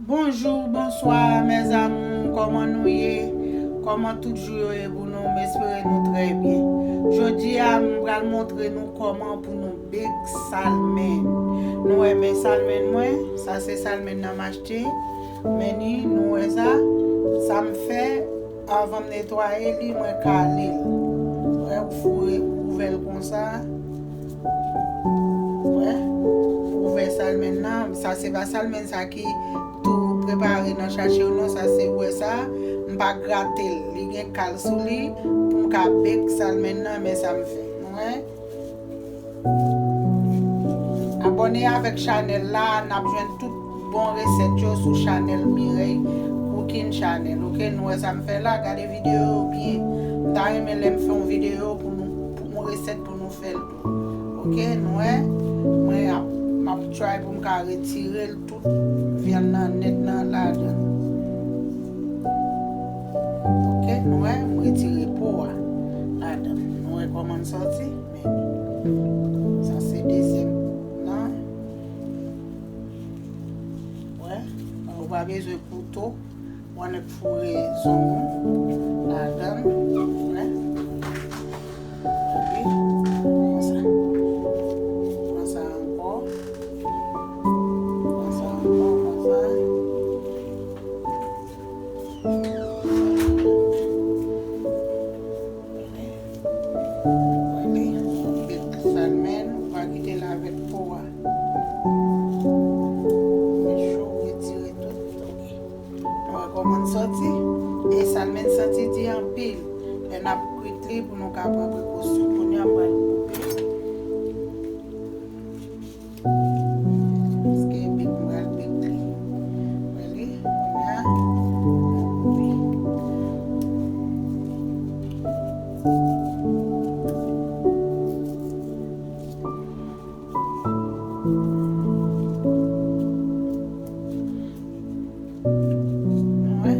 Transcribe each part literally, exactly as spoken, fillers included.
Bonjou, bonswa, mes amours, kòman nou ye? Kòman tout jou yo ye pou nou? M espere nou trè byen. Jodi a, m pral montre nou kòman pou nou bake salmon. Nou wè men salmon mwen, sa se salmon nan m achte. Men ni, nou wè sa, sa m fè, anvan m netwaye li, mwen kale l. Wè, ou foure, ou ouvè l konsa. Wè, ou ouvè salmon nan, sa se pa salmon sa ki tou prepare nan chache yo non, sa se, wè sa, m pa grate l, li gen kal sou li, pou m ka bake salmon nan, men sa m fè. Nou wè? Abòne avèk chanèl la, n ap jwenn tout bon resèt yo sou chanèl Mireille Cooking Channel, oke? Nou wè sa m fè la, gade videyo yo byen. M ta renmen lè m fè yon videyo pou nou, pou yon resèt pou nou fè l tou. Oke, nou wè, mwen ap, m ap try pou m ka retire l tout vyann nan nèt nan ladan. Oke, nou wè, m retire po a ladan. Nou wè kòman l sòti? Men, sa se dezyèm nan. Wè, ou pa bezwen kouto. Ou annik foure zong ou ladan l, wè. Epi, konsa. Konsa ankò. Konsa ankò, konsa. Wè li, bèl salmon, ou pa kite l avèk po a. Men cho, retire tout, oke. Nou wè kòman l sòti? E salmon santi di anpil. Lè n ap kwit li pou nou ka pran prekosyon. Kounye a m pral koupe. Paske bèk m pral bèk li. Wè li, kounye a, m ap koupe. Wè.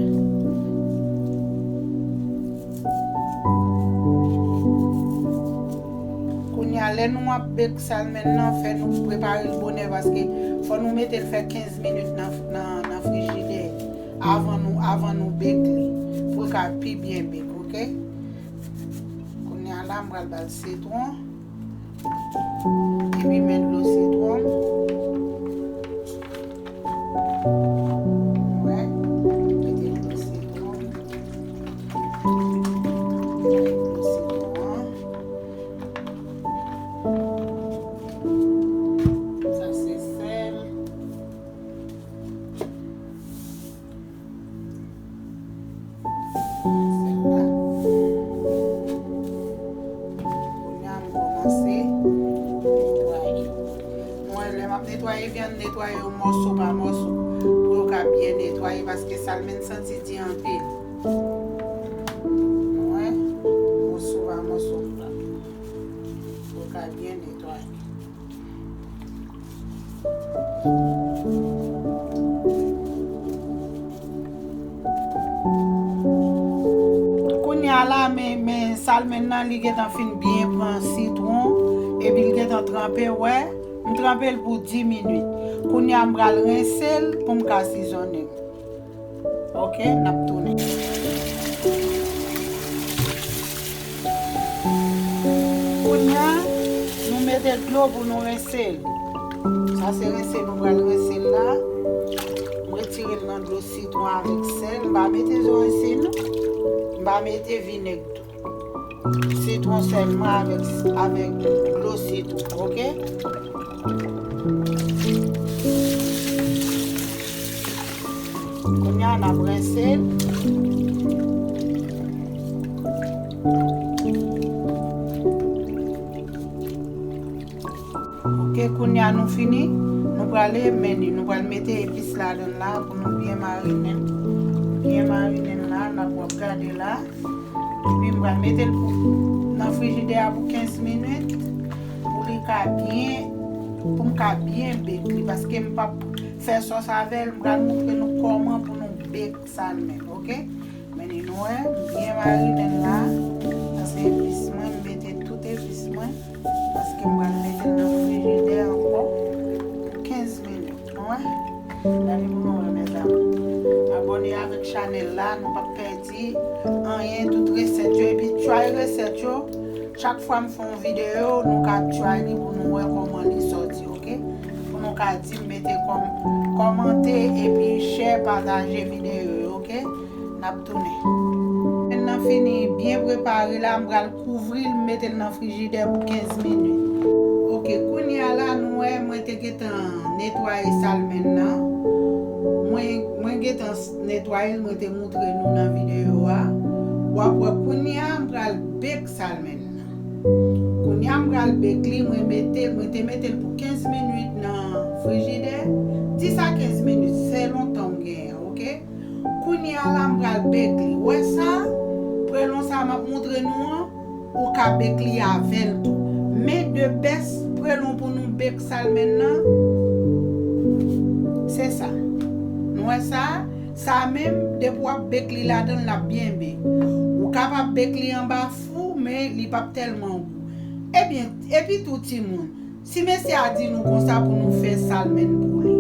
Kounye a, lè nou ap bake salmon nan, fè nou prepare l bonè, paske fò nou mete l fè kenz minit nan, nan, nan frijidè avan nou, avan nou bake li, pou l ka pi byen bake, oke? Kounye a la, m pral ba l sitwon. Epi men dlo sitwon. Wè, mete dlo sitwon. Mete dlo sitwon. Sa se sèl. Sèl la. Kounye a, m kòmanse netwaye. Mwen, lè m ap netwaye vyann, netwaye yo mòso pa mòso. Pou yo ka byen netwaye, paske salmon santi di anpil. Mwen, mòso pa mòso. Pou yo ka byen netwaye. Kounye a la, men, men salmon nan, li gentan fin byen pran sitwon, epi l gentan tranpe, wè, m tranpe l pou dis minit. Kounye a, m pral rense l pou m ka sizonnen. Oke, n ap tounen. Kounye a, nou mete dlo pou nou rense l. Sa se rense nou pral rense l la. M retire l nan dlo sitwon avèk sèl. M pa mete zo rense non. M pa mete vinèg tou. Sitwon sèlman avèk, avèk dlo sitwon, oke? Kounye a, n ap rense l. Oke, kounye a nou fini. Nou prale men li. Nou pral mete epis ladan l la pou nou byen marinen l. Byen marinen l la, n ap w ap gade la. Epi m pral mete l pou, nan frijidè a pou kenz minit. Pou li ka byen, pou m ka byen bake li. Paske m p ap fè sòs avè l. M pral montre nou kòman pou nou bake salmon, oke? Men li nou wè, m byen marinen l la. Sa se epis mwen, m mete tout epis mwen. Paske m pral mete l nan frijidè ankò pou kenz minit. Nou wè? Gade pou nou wè, mezanmi. Chanèl la, nou p ap pèdi anyen, tout resèt yo, epi try resèt yo. Chak fwa m fè yon videyo, nou ka try li pou nou wè kòman li sòti, oke? Pou nou ka di m, mete kòm, kòmante, epi share, pataje videyo yo, oke? N ap tounen. Salmon nan fini byen prepare la, m pral kouvri l, m mete l nan frijidè pou kenz minit. Oke, kounye a la, nou wè, mwen te gentan netwaye salmon nan. Mwen, mwen gentan netwaye l, mwen te moutre nou nan videyo a. W ap wè kounye a, m pral bake salmon nan. Kounye a, m pral bake li, mwen mete l, mwen te mete l pou kenz minit nan frijidè. Dis a kenz minit, selon tan w genyen, oke? Kounye a la, m pral bake li. Wè sa? Prelon sa m ap moutre nou an, ou ka bake li avè l tou. Men de best prelon pou nou bake salmon nan, se sa. Nou wè sa? Sa menm, depi w ap bake li ladan l, l ap byen bake. Ou kapab bake li anba fou, men li p ap tèlman gou. Ebyen, epi tou, timoun, si mesye a di nou konsa pou nou fè salmon pou li,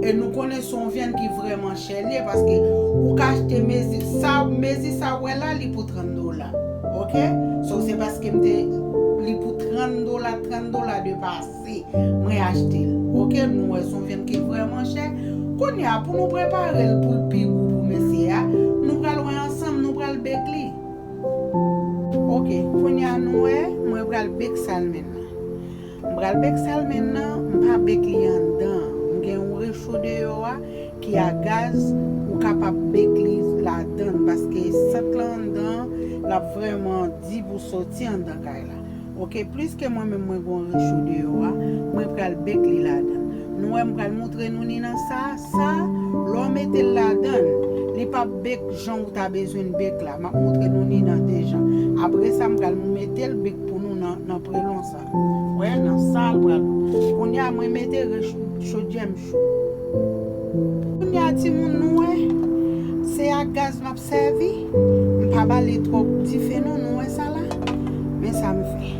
e nou konnen se yon vyann ki vrèman chè li ye, paske ou ka achte mezi sa, mezi sa w wè la, li pou trant dola. Oke? So, se paske m te, li pou trant dola, trant dola de pase, mwen achte l. Oke? Nou wè se yon vyann ki vrèman chè. Kounye a, pou nou prepare l pou l pi gou pou mesye a, nou pral wè ansanm, nou pral bake li. Oke, kounye a nou wè, mwen pral bake salmon nan. M pral bake salmon nan, m pa bake li anndan. M gen yon recho deyò a ki a gaz, ou kapab bake li ladan l, paske sant lan anndan, l ap vrèman di pou soti anndan kay la. Oke, pliske mwen menm mwen gen yon recho deyò a, mwen pral bake li ladan. Nou wè, m pral moutre nou ni nan sa, sa, lè w mete l ladan, li p ap bake jan ou ta bezwen l bake la. M ap moutre nou ni nan de jan. Apre sa, m pral mete l bake pou nou nan, nan prelon sa. Wè, nan sa l pral. Kounye a, mwen mete re-, chodyè m cho. Kounye a, timoun, nou wè, se ak gaz m ap sèvi. M pa ba li twòp dife non, nou wè sa la. Men sa m fè.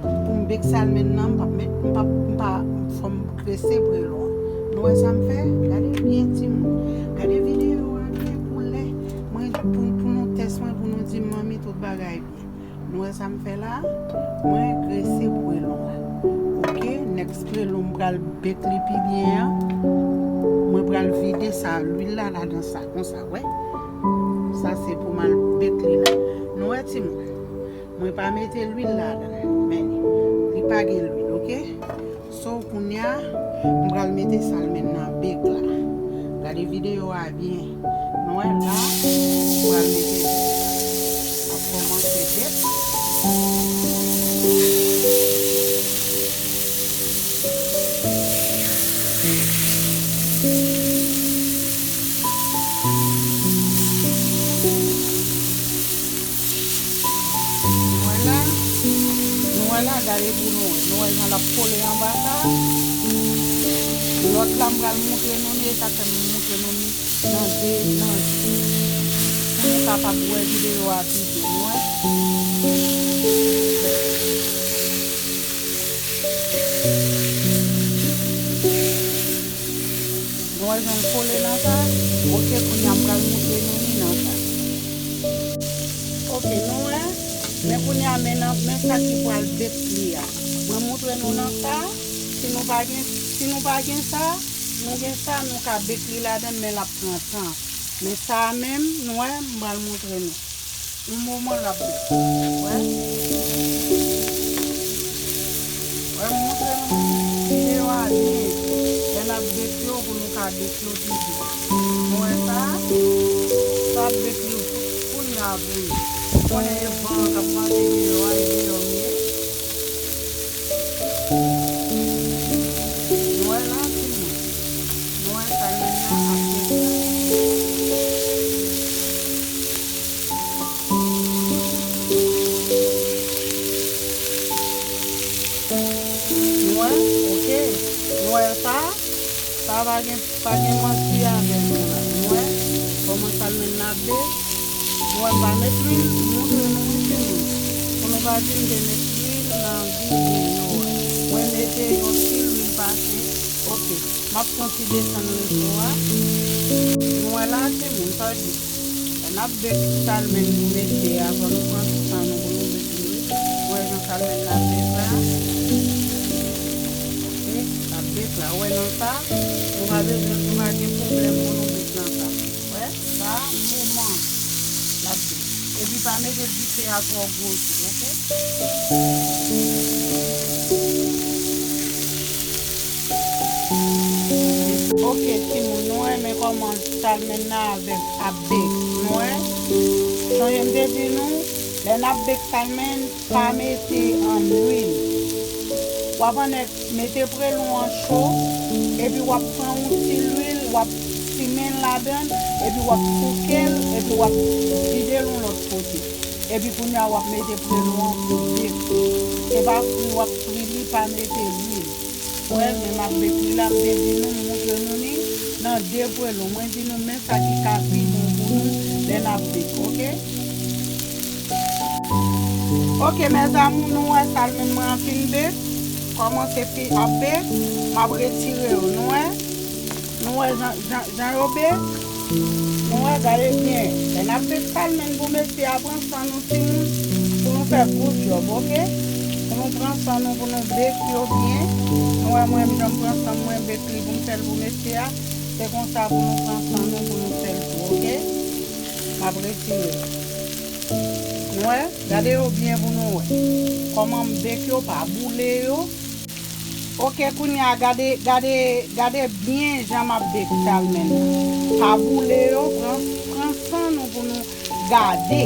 Pou m bake salmon nan, m p ap met, m p ap, m pa, fò m grese prelon an. Nou wè sa m fè? Gade byen, timoun. Gade videyo a byen pou lè mwen, pou, pou nou tès mwen, pou nou di m, manmi, tout bagay byen. Nou wè sa m fè la? Mwen grese prelon la. Oke, next prelon, m pral bake li pi byen an. Mwen pral vide sa, lwil la, ladan sa, konsa, wè. Sa se pou m al bake li la. Nou wè, timoun? Mwen pa mete lwil ladan, men li pa gen lwil, oke? So, kounye a, m pral mete salmon nan bake la. Gade videyo a byen. Nou wè la, m pral mete l. Ap kòmanse bake. Nou wè la, nou wè la, gade pou nou wè. Nou wè jan l ap kole anba sa. Lòt la, m pral moutre nou li, e sa fè m moutre nou li nan de, nan, pou nou kapab wè videyo a pi byen, nou wè. Nou wè jan l kole nan sa? Oke, kounye a m pral moutre nou li nan sa. Oke, nou wè? Men kounye a, men nan, men sa ki pral bake li a. Mwen moutre nou nan sa. Si nou pa gen, si nou pa gen sa, nou gen sa, nou ka bake li ladan, men l ap pran tan. Men sa a menm, nou wè, m pral moutre nou. Yon moman l ap bake. Wè? Wè, m montre nou videyo a byen. Lè n ap bake yo, pou nou ka bake yo pi byen. Nou wè sa? Sa ap bake yo kounye a pou nou. Ou konnen e van an k ap pase deyò a, e deyò m ye. Nou wè la, timoun? Nou wè sa menm nan ap bake la. Nou wè? Oke. Nou wè sa? Sa pa gen, pa gen manti avè nou la. Nou wè? Kòman sa menm nan ap bake? Nou wè, m pa met lwil, m montre nou wi timoun. Pou nou pa di m te met lwil nan videyo a. Mwen mete yon ti lwil pase. Oke. M ap fè yon ti desann recho a. Nou wè la, timoun, sa di. N ap bake salmon nou mete a, fò nou pran san nou pou nou bake li. Ou wè jan salmon nan ap bake la? Ok, l ap bake la. Ou wè nan sa, nou pa bezwen, nou pa gen pwoblèm pou nou bake nan sa. Ou wè, sa, moman l ap bake. Epi pa mete dife a twò gwo tou, ok? Ok, timoun, nou wè men kòman salmon nan avèk ap bake. Nou wè? Sonje m te di nou, lè n ap bake salmon, pa mete an lwil. W ap annik mete prelon an cho, epi w ap pran yon ti lwil, w ap simen l ladan l, epi w ap souke l, epi w ap vide l yon lòt kote. Epi kounye a w ap mete prelon an pou bake. Se pa fri w ap fri li, pa mete lwil. Wè, men m ap bake li la, m te di nou, m montre nou li nan de prelon. Mwen di nou, men sa ki ka pi bon pou nou lè n ap bake, ok? Ok, mes amours, nou wè salmon mwen an fin bake. Kòmanse fin ap bake, m ap retire yo, nou wè? Nou wè jan, jan, jan yo bake? Nou wè, gade byen. Lè n ap bake salmon pou mesye a, pran san nou timoun, pou nou fè good job, ok? Pou nou pran san nou, pou nou bake yo byen. Nou wè mwen menm jan m pran san mwen bake li pou m fè l pou mesye a. Se konsa pou nou pran san nou, pou nou fè l tou, ok? M ap retire yo. Nou wè? Gade yo byen pou nou wè. Kòman m bake yo, pa boule yo. Ok, kounye a, gade, gade, gade byen jan m ap bake salmon nan. Pa boule yo, pran, pran san nou pou nou gade.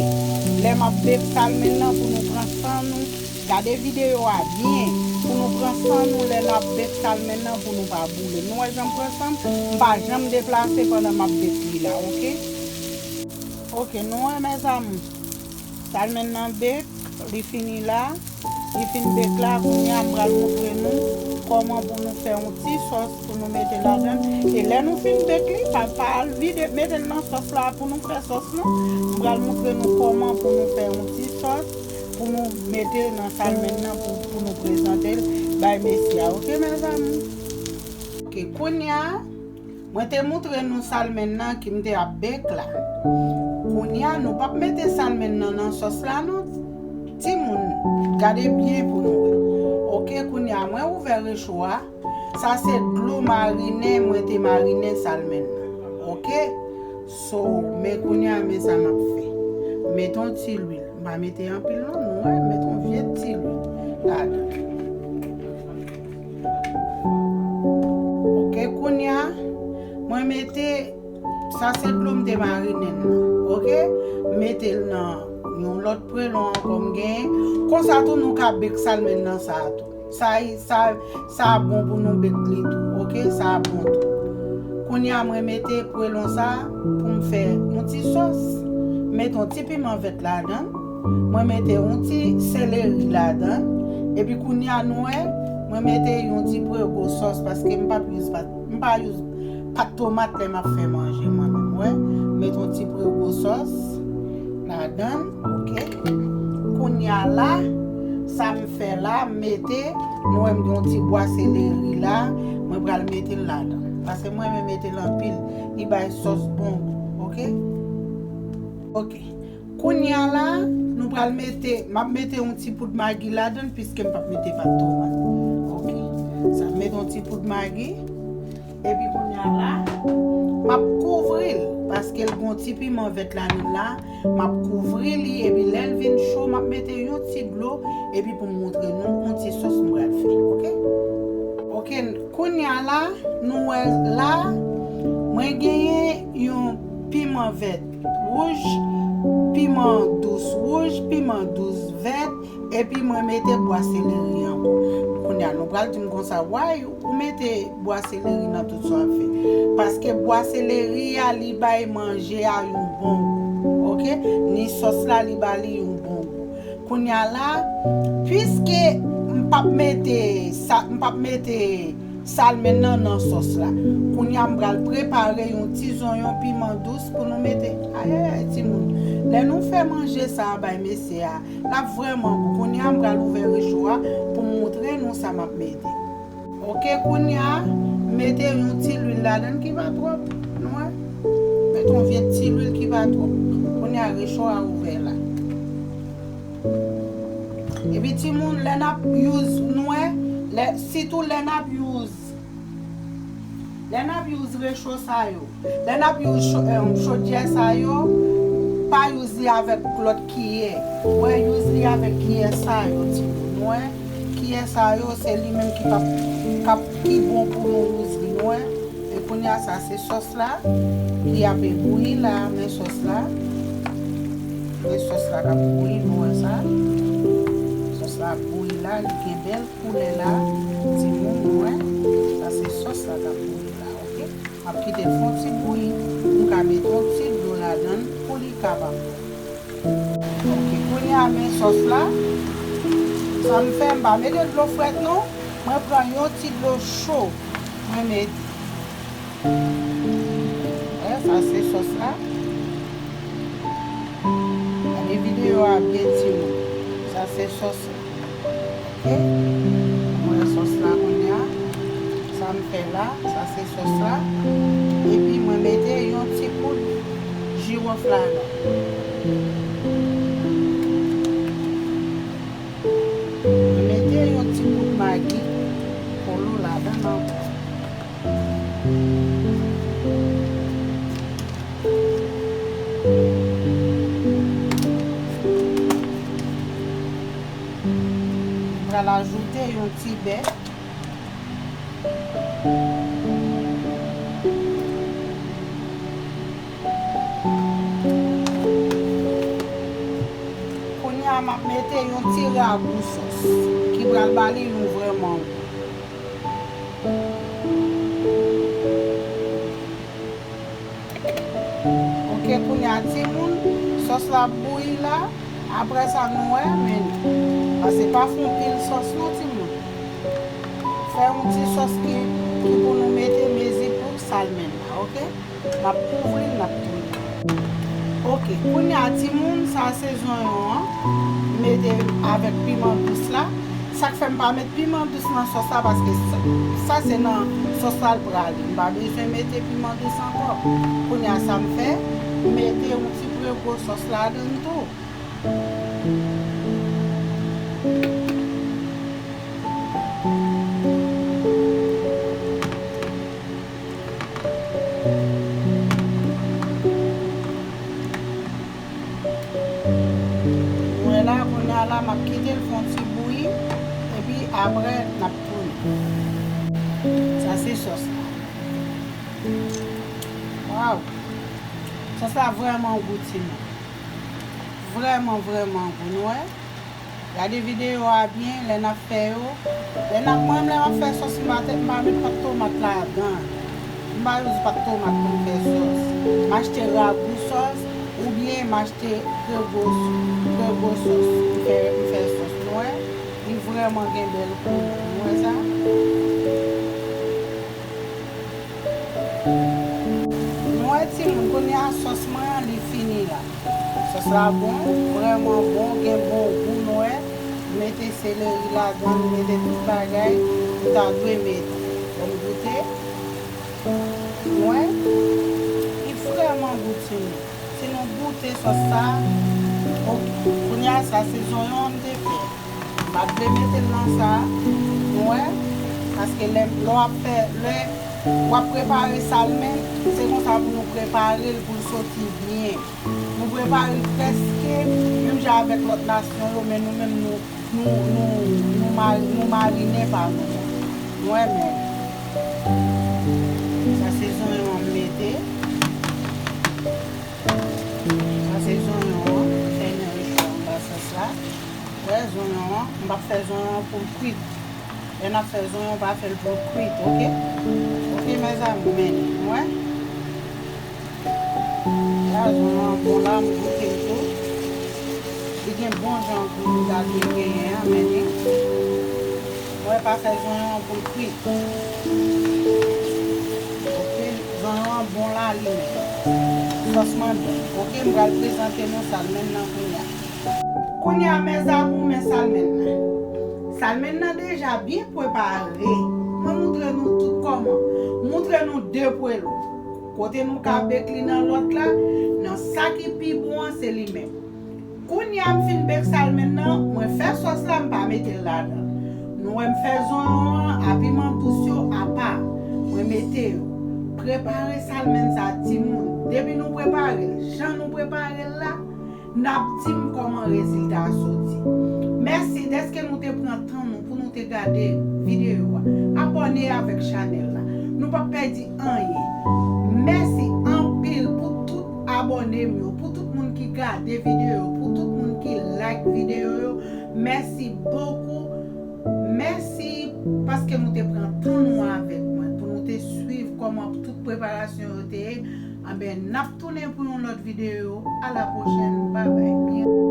Lè m ap bake salmon nan, pou nou pran san nou. Gade videyo a byen, pou nou pran san nou lè n ap bake salmon nan, pou nou pa boule. Nou wè jan m pran san m? M pa janm deplase pandan m ap bake li la, ok? Ok, nou wè, mes amours. Salmon nan bake, li fini la. Li fin bake la, kounye a m pral montre nou kòman pou nou fè yon ti sòs pou nou mete ladan l. E lè nou fin bake li, pa, pa al vide, mete l nan sòs la pou nou fè sòs, non. M pral montre nou kòman pou nou fè yon ti sòs pou nou mete nan salmon nan pou, pou nou prezante l bay mesye a. Ok, mes amours? Ok, kounye a, mwen te montre nou salmon nan ki m te ap bake la. Kounye a, nou p ap mete salmon nan nan sòs la, non. Timoun, gade byen pou nou wè. Ok, kounye a, mwen ouvè recho a. Sa se dlo marinen mwen te marinen salmon nan. Ok? So, men kounye a, men sa m ap fè. Mete yon ti lwil. M pa mete anpil non, nou wè, mete yon vye ti lwil ladan. Ok, kounye a, mwen mete, sa se dlo m te marinen nan, ok? M mete l nan yon lòt prelon ankò m genyen. Konsa tou nou ka bake salmon nan sa a tou. Sa, sa, sa bon pou nou bake li tou, ok? Sa bon tou. Kounye a mwen mete prelon sa pou m fè yon ti sòs. M mete yon ti piman vèt ladan l. Mwen mete yon ti seleri ladan l. Epi kounye a nou wè, mwen mete yon ti prego sòs paske m p ap use pat, m pa use pat tomat lè m ap fè manje mwen menm, wè. M mete yon ti prego sòs ladan l, ok. Kounye a la, sa m fè la, m mete, nou wè m gen yon ti bwa seleri la, mwen pral mete l ladan. Paske mwen renmen mete l anpil, li bay sòs bon gou, ok? Ok. Kounye a la, nou pral mete, m ap mete yon ti poud magi ladan l, piske m p ap mete pat tomat. Ok. Sa, m mete yon ti poud magi. Epi kounye a la, m ap kouvri l, paske l gon ti piman vèt ladan l la. M ap kouvri li, epi lè l vin cho, m ap mete yon ti dlo, epi pou m montre nou yon ti sòs m pral fè. Ok? Ok, kounye a la, nou wè la, mwen genyen yon piman vèt wouj, piman dous wouj, piman dous vèt, epi mwen mete bwa seleri ankò. Kounye a, nou pral di m konsa, why ou mete bwa seleri nan tout sa w ap fè? Paske bwa seleri a, li bay manje a yon bon gou. Ok? Ni sòs la, li ba li yon bon gou. Kounye a la, piske m p ap mete sa, m p ap mete salmon nan nan sòs la. Kounye a, m pral prepare yon ti zonyon piman dous pou nou mete. Ayayay, timoun. Lè nou fè manje sa a bay mesye a, l ap vrèman bon. Kounye a, m pral ouvè recho a pou m montre nou sa m ap mete. Ok, kounye a, m mete yon ti lwil ladan l ki pa twòp. Nou wè? Mete yon vye ti lwil ki pa twòp. Kounye a recho a ouvè la. Epi timoun, lè n ap use, nou wè, lè, sitou lè n ap use, lè n ap use recho sa yo, lè n ap use cho-, em, chodyè sa yo, pa use li avèk lòt kiyè. Mwen use li avèk kiyè sa yo, timoun. Nou wè, kiyè sa yo, se li menm ki p ap, k ap, ki bon pou nou use li, nou wè. E kounye a, sa se sòs la, ki ap bouyi la, men sòs la. Men sòs la k ap bouyi, nou wè sa. Sòs la ap bouyi la, li gen bèl koulè la. Timoun, nou wè. Sa se sòs la k ap bouyi la, oke? M ap kite l fè yon ti bouyi. M ka mete yon ti dlo ladan l pou li kapab. Oke, kounye a men sòs la. Sa m fè, m pa mete dlo frèt non. Mwen pran yon ti dlo cho. Mwen mete. Wè, sa se sòs la. Gade videyo a byen timoun. Sa se sòs la. Oke? Mwen sòs la kounye a. Sa m fè la, sa se sòs la. Epi mwen mete yon ti poud jiwòf ladan. Mwen mete yon ti poud magi polo ladan ankò. M pral ajoute yon ti bè. Kounye a, m ap mete yon ti ragou sòs ki pral ba li yon vrèman gou. Oke, kounye a, timoun, sòs la ap bouyi la. Apre sa, nou wè, men, pase pa fè yon pil sòs non, timoun. Fè yon ti sòs ki, ki pou nou mete mezi pou salmèn la, oke? M ap kouvri l, n ap tounen. Oke, kounye a, timoun, sa se zonyon an. M mete avèk piman dous la. Sa k fè m pa met piman dous nan sòs la, paske sa, sa se nan sòs la l prale. M pa bezwen mete piman dous ankò. Kounye a, sa m fè, m mete yon ti pre gwo sòs ladan l tou. Mwen la, kounye a la, m ap kite l fè yon ti bouyi, epi apre, n ap tounen. Sa se sòs la. Waw! Sòs la vrèman gou, timoun. Vrèman, vrèman gou, nou wè? Gade videyo a byen, lè n ap fè yo. Lè n ap, mwen, lè m ap fè sòs, m pa te, m pa met pat tomat ladan. M pa use pat tomat pou m fè sòs. M achte ragou sòs, oubyen m achte gregos, gregos sòs. M fè, m fè sòs, nou wè? Li vrèman gen bèl koulè. Nou wè sa? Nou wè timoun, kounye a sòs mwen an, li fini la. Sòs la bon, vrèman bon, gen bon gou, nou wè. Mete seleri ladan, mete tout bagay ou ta dwe mete. Bon, goute. Nou wè? Li vrèman gou, timoun. Si nou goute sòs sa, oke. Kounye a sa se zonyon an m te fè. M pa t vle mete l nan sa, nou wè, paske lè, lè w ap fè, lè w ap prepare salmèn, se konsa pou nou prepare l pou l soti byen. Nou prepare l prèske menm jan avèk lòt nasyon yo, men nou menm nou, nou, nou, nou mari-, nou marinen pa nou. Nou renmen. Sa se zonyon an m mete. Sa se zonyon an, fè yon recho anba sòs la. Wè zonyon an, m p ap fè zonyon an pou l kwit. Lè n ap fè zonyon, pa fè l pou l kwit, oke? Oke, mezanmi, men, wè. La, zonyon an bon la, m goute l tou. Li gen bon jan gou m ta dwe genyen an, men li. Mwen pa fè zonyon an pou l kwit. Oke, zonyon an bon la li menm. Sòs mwen bon. Oke, m pral prezante nou salmèn nan kounye a. Kounye a, mes amours, men salmèn nan. Salmèn nan deja byen prepare. Mwen moutre nou tout kòman. Moutre nou de pwelo. Kote nou ka bake li nan lòt la, nan sa ki pi bon an, se li menm. Kounye a m fin bake salmon nan, mwen fè sòs la, m pa mete l ladan. Nou wè m fè zonyon an a piman dous yo apa. Mwen mete yo. Prepare salmon sa timoun. Depi nou prepare l, jan nou prepare l la, n ap di m kòman rezilta a soti. Mèsi dèske nou te pran tan nou pou nou te gade videyo a. Abòne avèk chanèl la. Nou p ap pèdi anyen. Mèsi anpil pou tout abòne m yo, pou tout moun ki gade videyo, pou tout moun ki like videyo yo. Mèsi bokou. Mèsi paske nou te pran tan nou avèk mwen pou nou te swiv kòman tout preparasyon yo te ye. Anben, n ap tounen pou yon lòt videyo. A la pwochèn. Babay.